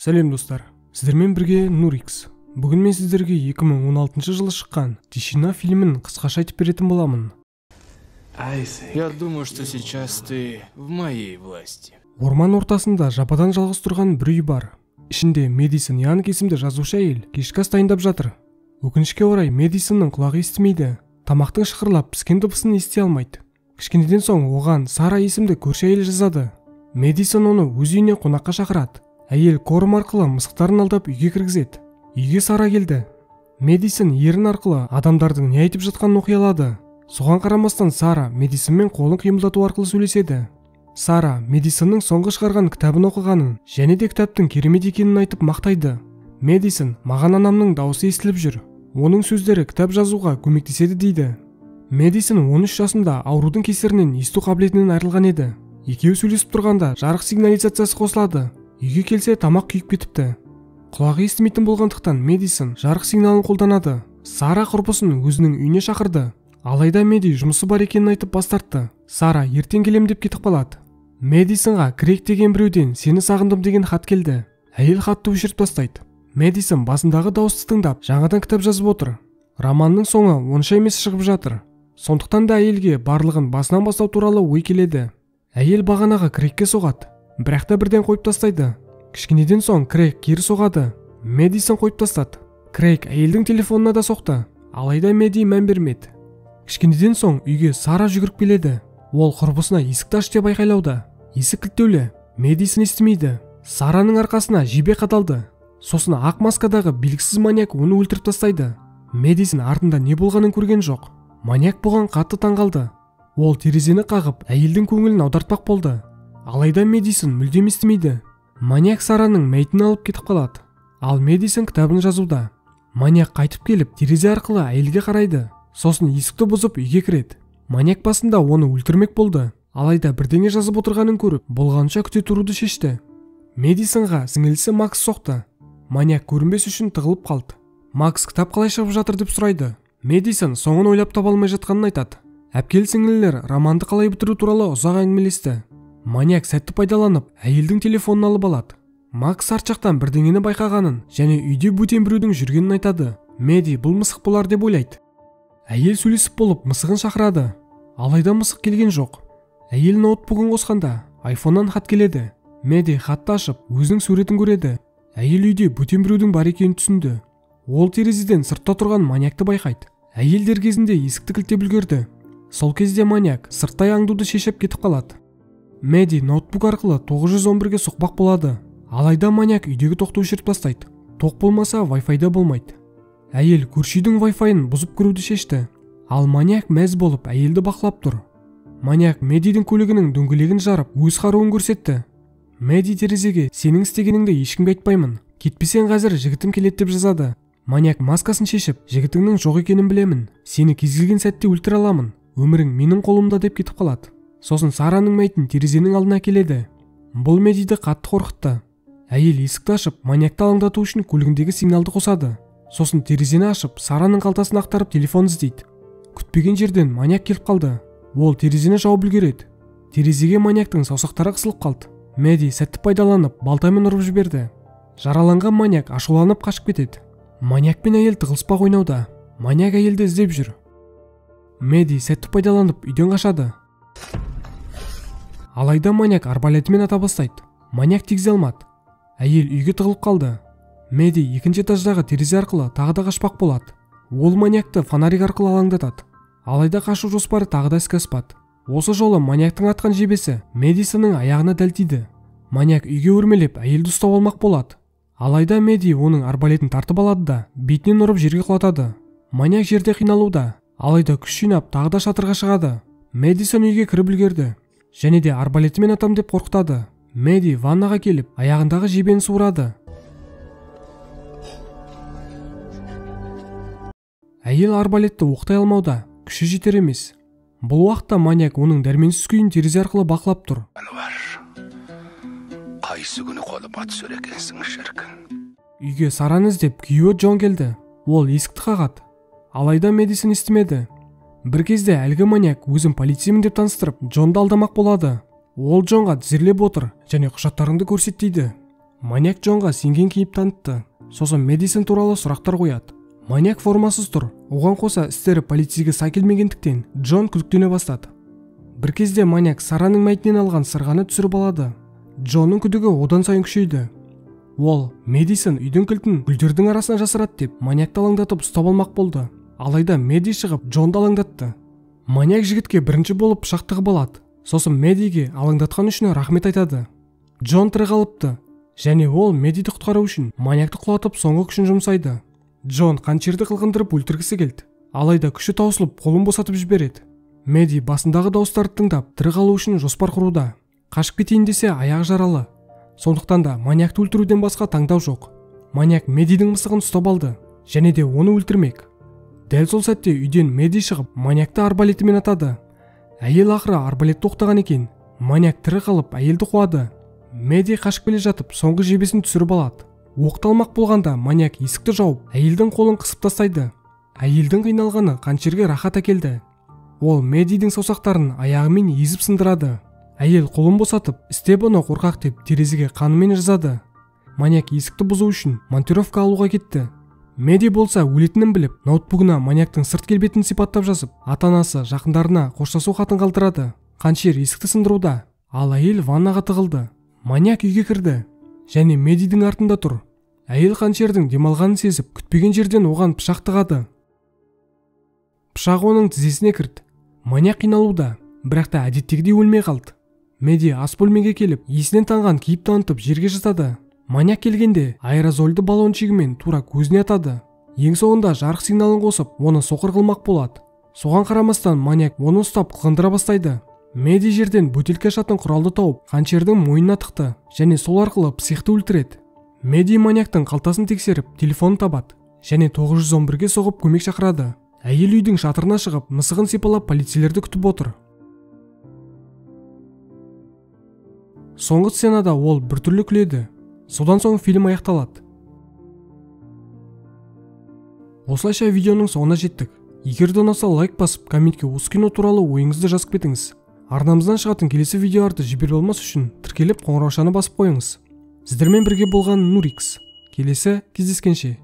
Сәлем достар, сіздермен бірге Нурикс. Бүгін мен сіздерге 2016 жылы шыққан «Тишина» фильмін қысқаша айтып беретін боламын. Я думаю, что сейчас ты в моей власти. Орман ортасында жападан жалғыз тұрған бір үй бар. Ішінде Мэдисон Янг есімді жазушы әйел кешкі ас дайындап жатыр. Өкінішке орай, Мэдисонның құлағы естімейді. Тамақтың шықырлап піскен дыбысын ести алмайды. Кішкенеден соң оған Сара есімді көрші әйел жазады. Мэдисон оны өз үйіне қонаққа шақырады. Әйел корм арқылы мысықтарын алдап үйге кіргізеді. Үйге Сара келді. Мэдисон ерін арқылы адамдардың не айтып жатқанын оқи алады. Соған қарамастан Сара Мэдисонмен қолын қимылдату арқылы сөйлеседі. Сара Мэдисонның соңғы шығарған кітабын оқығанын және де кітаптың керемет екенін айтып мақтайды. Мэдисон маған анамның дауысы естіліп жүр. Оның сөздері кітап жазуға көмектеседі дейді. Мэдисон 13 жасында аурудың кесірінен есту қабілетінен айырылған еді. Екеуі сөйлесіп тұрғанда жарық сигнализациясы қосылады. Үйге келсе тамақ күйіп кетіпті. Құлағы естімейтін болғандықтан Мэдисон жарық сигналын қолданады. Сара құрбысын өзінің үйіне шақырды. Алайда Мэди жұмысы бар екенін айтып бас тартты. Сара ертең келем деп кетіп қалады. Мэдисонға Крейг деген біреуден сені сағындым деген хат келді. Әйел хатты өшіріп тастайды. Мэдисон басындағы дауысты тыңдап жаңадан кітап жазып отыр. Романның соңы онша емес шығып жатыр. Сондықтан да әйелге барлығын басынан бастау туралы ой келеді. Әйел бағанағы Крейгке соғады. Бірақ та бірден қойып тастайды. Кішкенеден соң Крейг кері соғады. Мэдисон қойып тастады. Крейг әйелдің телефонына да соқты. Алайда Мэди мән бермеді. Кішкенеден соң үйге Сара жүгіріп келеді. Ол құрбысына есікті аш деп айқайлауда. Есік кілттеулі. Мэдисон естімейді. Сараның арқасына жебе қадалды. Сосын ақ маскадағы белгісіз маньяк оны өлтіріп тастайды. Мэдисон артында не болғанын көрген жоқ. Маньяк бұған қатты таңғалды. Ол терезені қағып, әйелдің көңілін аудартпақ болды. Алайда Мэдисон мүлдем естімейді. Маньяк Сараның мәйітін алып кетіп қалады. Ал Мэдисон кітабын жазуда. Маньяк қайтып келіп, терезе арқылы әйелге қарайды. Сосын есікті бұзып үйге кіреді. Маньяк басында оны өлтірмек болды. Алайда бірдеңе жазып отырғанын көріп, болғанша күте тұруды шешті. Мэдисонға сіңілісі Макс соқты. Маньяк көрінбес үшін тығылып қалды. Макс кітап қалай шығып жатыр деп сұрайды. Мэдисон соңын ойлап таба алмай жатқанын айтады. Әпкелі сіңлілер романды қалай бітіру туралы ұзақ әңгімелесті. Маньяк сәтті пайдаланып, әйелдің телефонын алып алады. Макс арт жақтан бірдеңені байқағанын және үйде бөтен біреудің жүргенін айтады. Мэди бұл мысық болар деп ойлайды. Әйел сөйлесіп болып мысығын шақырады. Алайда мысық келген жоқ. Әйел ноутбугын қосқанда айфоннан хат келеді. Мэди хатты ашып, өзінің суретін көреді. Әйел үйде бөтен біреудің бар екенін түсінді. Ол терезеден сыртта тұрған маньякты байқайды. Әйел дер кезінде есікті кілттеп үлгерді. Сол кезде маньяк сырттай аңдуды шешіп кетіп қалады. Мэди ноутбук арқылы 911-ге соқпақ болады. Алайда маньяк үйдегі тоқты өшіріп тастайды. Тоқ болмаса Wi-Fi-да болмайды. Әйел көрші үйдің Wi-Fi-ын бұзып кіруді шешті. Ал маньяк мәз болып әйелді бақылап тұр. Маньяк Мэдидің көлігінің дөңгелегін жарып, өз қаруын көрсетті. Мэди терезеге сенің істегеніңді ешкімге айтпаймын. Кетпесең қазір жігітім келеді деп жазады. Маньяк маскасын шешіп, жігітіңнің жоқ екенін білемін. Сені кез келген сәтте өлтіре аламын. Өмірің менің қолымда деп кетіп қалады. Сосын Сараның мәйітін терезенің алдына келеді. Бұл Мэдиді қатты қорқытты. Әйел есікті ашып, маньякты алаңдату үшін көлігіндегі сигналды қосады. Сосын терезені ашып, Сараның қалтасын ақтарып телефон іздейді. Күтпеген жерден маньяк келіп қалды. Ол терезені жауып үлгереді. Терезеге маньяктың саусақтары қысылып қалды. Мэди сәтті пайдаланып, балтамен ұрып жіберді. Жараланған маньяк ашуланып қашып кетеді. Маньяк пен әйел тығылыспақ ойнауда. Маньяк әйелді іздеп жүр. Мэди сәтті пайдаланып үйден қашады. Алайда маньяк арбалетімен ата бастайды. Маньяк тигізе алмады. Әйел үйге тығылып қалды. Мэди екінші этаждағы терезе арқылы тағы да қашпақ болады. Ол маньякты фонарик арқылы алаңдатады. Алайда қашу жоспары тағы да іске аспады. Осы жолы маньяктың атқан жебесі Мэдисонның аяғына дәл тиді. Маньяк үйге өрмелеп әйелді ұстап алмақ болады. Алайда Мэди оның арбалетін тартып алады да бетінен ұрып жерге құлатады. Маньяк жерде қиналуда. Алайда күш жинап тағы да шатырға шығады. Мэдисон үйге кіріп үлгерді. Және де арбалетімен атам деп қорқытады. Мэди ваннаға келіп, аяғындағы жебені суырады. Әйел арбалетті оқтай алмауда, күші жетер емес. Бұл уақытта маньяк оның дәрменсіз күйін терезе арқылы бақылап тұр. Қайсы күні қолыма түсер екенсің, шіркін. Үйге Сараны іздеп күйеуі Джон келді. Ол есікті қағады. Алайда Мэдисон естімеді. Бір кезде әлгі маньяк өзін полицеймін деп таныстырып, Джонды алдамақ болады. Ол Джонға тізерлеп отыр және құжаттарыңды көрсет дейді. Маньяк Джонға сенген кейіп танытты. Сосын Мэдисон туралы сұрақтар қояды. Маньяк формасыз тұр. Оған қоса істері полицейге сай келмегендіктен Джон күдіктене бастады. Бір кезде маньяк Сараның мәйітінен алған сырғаны түсіріп алады. Джонның күдігі одан сайын күшейді. Ол Мэдисон үйдің кілтін гүлдердің арасына жасырады деп маньякты алаңдатып ұстап алмақ болды. Алайда Мэдди шығып Джонды алаңдатты. Маньяк жігітке бірінші болып пышақ тығып алады. Сосын Мэддиге алаңдатқан үшін рахмет айтады. Джон тірі қалыпты. Және ол Мэддиді құтқару үшін маньякты құлатып соңғы күшін жұмсайды. Джон қаншерді қылғындырып өлтіргісі келді. Алайда күші таусылып қолын босатып жібереді. Мэдди басындағы дауыстарды тыңдап тірі қалу үшін жоспар құруда. Қашып кетейін десе аяғы жаралы. Сондықтан да маньякты өлтіруден басқа таңдау жоқ. Маньяк Мэддидің мысығын ұстап алды және де оны өлтірмек. Дәл сол сәтте үйден Мэдди шығып маньякты арбалетімен атады. Әйел ақыры арбалетті оқтаған екен. Маньяк тірі қалып әйелді қуады. Мэдди қашып келе жатып соңғы жебесін түсіріп алады. Оқты алмақ болғанда маньяк есікті жауып әйелдің қолын қысып тастайды. Әйелдің қиналғаны қаншерге рахат әкелді. Ол Мэддидің саусақтарын аяғымен езіп сындырады. Әйел қолын босатып, істе бұны қорқақ деп терезеге қанымен жазады. Маньяк есікті бұзу үшін монтировка алуға кетті. Мэдди болса өлетінін біліп, ноутбугына маньяктың сырт келбетін сипаттап жазып, ата-анасы жақындарына қоштасу хатын қалдырады. Қаншер есікті сындыруда, ал әйел ваннаға тығылды. Маньяк үйге кірді және Мэддидің артында тұр. Әйел қаншердің демалғанын сезіп, күтпеген жерден оған пышақ тығады. Пышақ оның тізесіне кірді. Маньяк қиналуда, бірақ та әдеттегідей өлмей қалды. Мэдди ас бөлмеге келіп, есінен танған кейіп танытып жерге жатады. Маньяк келгенде аэрозольді баллончигімен тура көзіне атады. Ең соңында жарық сигналын қосып, оны соқыр қылмақ болады. Соған қарамастан маньяк оны ұстап қылғындыра бастайды. Мэдди жерден бөтелке ашатын құралды тауып, қаншердің мойнына тықты және сол арқылы психті өлтіреді. Мэдди маньяктың қалтасын тексеріп, телефонын табады және 911-ге соғып көмек шақырады. Әйел үйдің шатырына шығып, мысығын сипалап полицейлерді күтіп отыр. Соңғы сценада ол біртүрлі күледі. Содан соң фильм аяқталады. Осылайша видеоның соңына жеттік. Егер де ұнаса лайк басып, комментке осы кино туралы ойыңызды жазып кетіңіз. Арнамыздан шығатын келесі видеоларды жіберіп алмас үшін тіркеліп қоңыраушаны басып қойыңыз. Сіздермен бірге болған Нурикс. Келесі кездескенше.